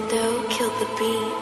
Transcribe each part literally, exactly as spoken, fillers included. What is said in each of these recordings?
They'll kill the beat.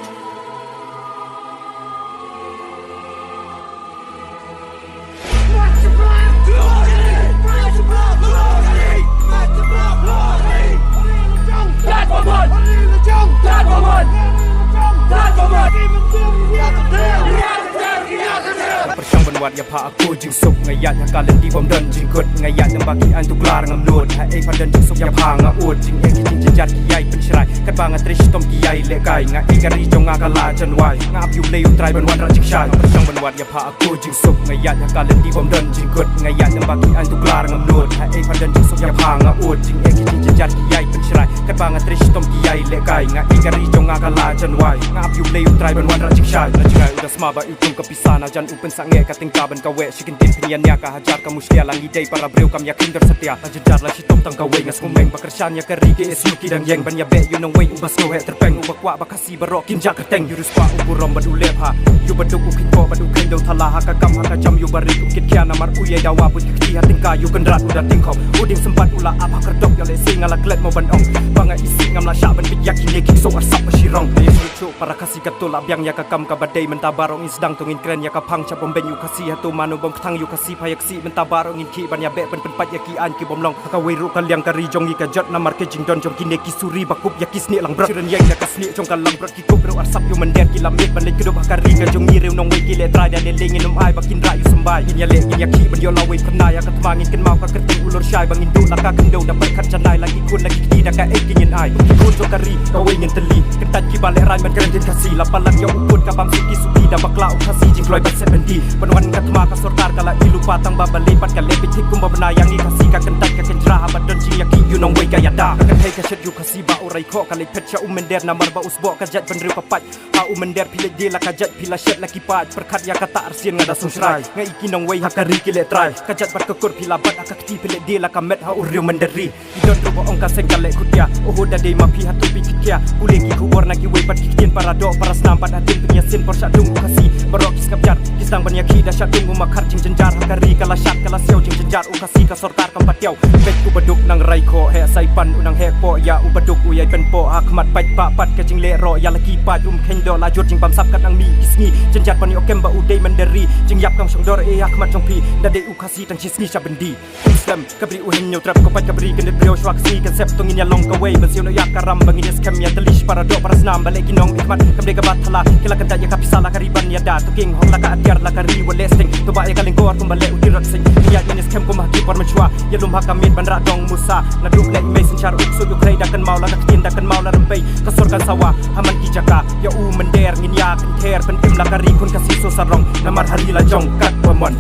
Pyrshang ban wad ïa pha a ko jingsuk, nga ïaid ha ka lynti bym don jingkut. Nga ïaid nang ba ki aiñ tu klar ngam nud. Ha ei pha don jingsuk ïa pha nga ud. Jingeh ki jingjynjar ki ïai pynshrai, katba nga trei shitom ki ïai lehkai. Nga ïeit ka ri jong nga ka la jan wai. Nga ap ïa U Blei U Trai ban wanrah jingshai. Pyrshang ban wad ïa pha a ko jingsuk, nga ïaid ha ka lynti bym don jingkut. Nga ïaid nang ba ki aiñ tu klar ngam nud. Ha ei pha don jingsuk ïa pha nga ud. Jingeh ki jingjynjar ki ïai pynshrai, katba nga trei shitom ki ïai lehkai. Nga ïeit ka ri jong nga ka la jan wai. Nga ap ïa U Blei U Trai ban wanrah jingshai. Na jngai u da sma ba u tung ka pisa, na jan u pynsangeh ka tyngka ban kaweh. Shi kyntien pynïania ka hajar ka mushlia, la ngi dei para briew kam ïa khyndiat satia. La jynjar la shitom tang kawei, nga sngewmeng ba kyrshan ïa ka ri, K S U ki dang ïeng ban ïa beh ïa u nongwei uba sngewheh tyrpeng, uba kwah ba Khasi baroh kin jah kyrteng. Ïa u riewspah u burom bad u leh bha, ïa u baduk u kheiñpoh bad u kheiñdew thala, ha ka kam ha ka jam ïa u barit u kit khia. Namar u ïai dawa bun ki kti ha tyngka, ïa u kynrad u da tyngkhop. U dieng sympat u la ap ha kyrdoh, ïa lehse nga la klet mo ban ong ba nga isih, ngam lah shah ban bit ïa kine ki ksong arsap ba shirong. Ïa shu shu para Khasi katto la biang ïa ka kam kaba dei, mynta baroh ngin sdang to ngin kren ïa ka phang. Sha bym beiñ ïa u Khasi hato mano bym kthang ïa u Khasi, pha ïa ksih mynta baroh ngin khih ban ïa beh pynpynpait ïa ki aiñ ki bym long. Ha kawei ruh ka liang ka ri jong ngi ka jot, namar ka jingdon jong kine ki suri ba kup ïa ki snieh langbrot. Shu rynïeng ïa ka snieh jong ka langbrot, ki kup ruh arsap ïa u mynder. Ki la miet ban leit kdup ha ka ri ka jong ngi, riew nongwei ki leh trai, da lei lei ngin ym ai ba kin rah ïa u symbai. Ngin ïaleh ngin ïakhih ban ïoh lawei pyrnai, ha ka thma ngin kynmaw ka kyrteng u Lorshai. Ba ngin duh la ka khyndew da pyrkhat janai, la ki khun la ki kti da kaei ki ngin ai. Ki khun jong ka ri kawei ngin tylli, kyntait kiba lehraiñ ban kren ktien Khasi. La palat ïa u pud ka bam suki suki, da bakla u Khasi jingkloi ban set byndi. Ban wan ka thma ka sorkar ka la i lypa, tang ba balei pat ka leh peit thik kumba bna ïa ngi Khasi. Ka kyntait ka kynjra haba don jingïakhih ïa u nongwei ka ïada. Ka kynthei ka shet ïa u Khasi ba u rai khoh, ka leit phet sha u mynder namar ba u sboh ka jait bynriew ka pait. Ha u mynder phi leit die la ka jait, phi la shet la ki paid. Pyrkhat ïa kata arsien nga da sngewshrai. Nga i ki nongwei ha ka ri ki leh trai, ka jait bad ka kur phi la bat ha ka kti. Phi leit die la ka met ha u riew mynder ri. Ki don ruh ba ong ka seng ka leh khutia. Oho da dei ma phi hato phi kit khia. Pule ki khubor na kiwei pat ki ktien para doh para snam, bad hadien pynïasien por shah dung u Khasi. Baroh ki sngap jar ki sdang ban ïakhih, da shah dung u Makhar. Jingjynjar ha ka ri ka la shad ka la siaw, jingjynjar u Khasi ka sorkar kam pat ïaw. Peit u baduk nang rai khoh, heh sai pan u nang heh poh ïa u baduk u ïai pynpoh. Ha khmat peit ba pat ka jingleh roh ïa la ki paid. Um kheiñ doh la jur jingbamsap kat nang mih ki sngi. Jynjar ban ïoh kem ba u dei mynder ri. Jingïap kam shong dor ei ha khmat jong phi, da dei u Khasi tang shi sngi shah byndi. Um slem ka bri u hynñiew trep, ko pait ka bri kyndit briew shuwa ka sngi. Kan sep to ngin ïalong kawei ban siew noh ïa ka ram, ba ngin ïa skhem ïa tylli shi para doh para snam. Balei ki nongmihkhmat kam dei kaba thala, ki la kyntait ïa ka pisa la ka ri ban ïada. To king hok la ka atiar la ka ri wat leh steng. To bah ïa ka lyngkor kumba leh u Tirot Sing. Ngin ïa ngin ïa skhem kum ha ki por mynshuwa, ïalum ha ka miet ban rah dong musa. Naduh leh i mei synshar uk suit u khrei, da kynmaw la ka ktien, da kynmaw la rympei. Ka sor kan sawa ha man ki jaka, ïa u mynder ngin ïa kynther. Pynim la ka ri khun Khasi shu sarong, namar ha ri la jong kat ba mon.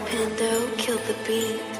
Pando kill the beat.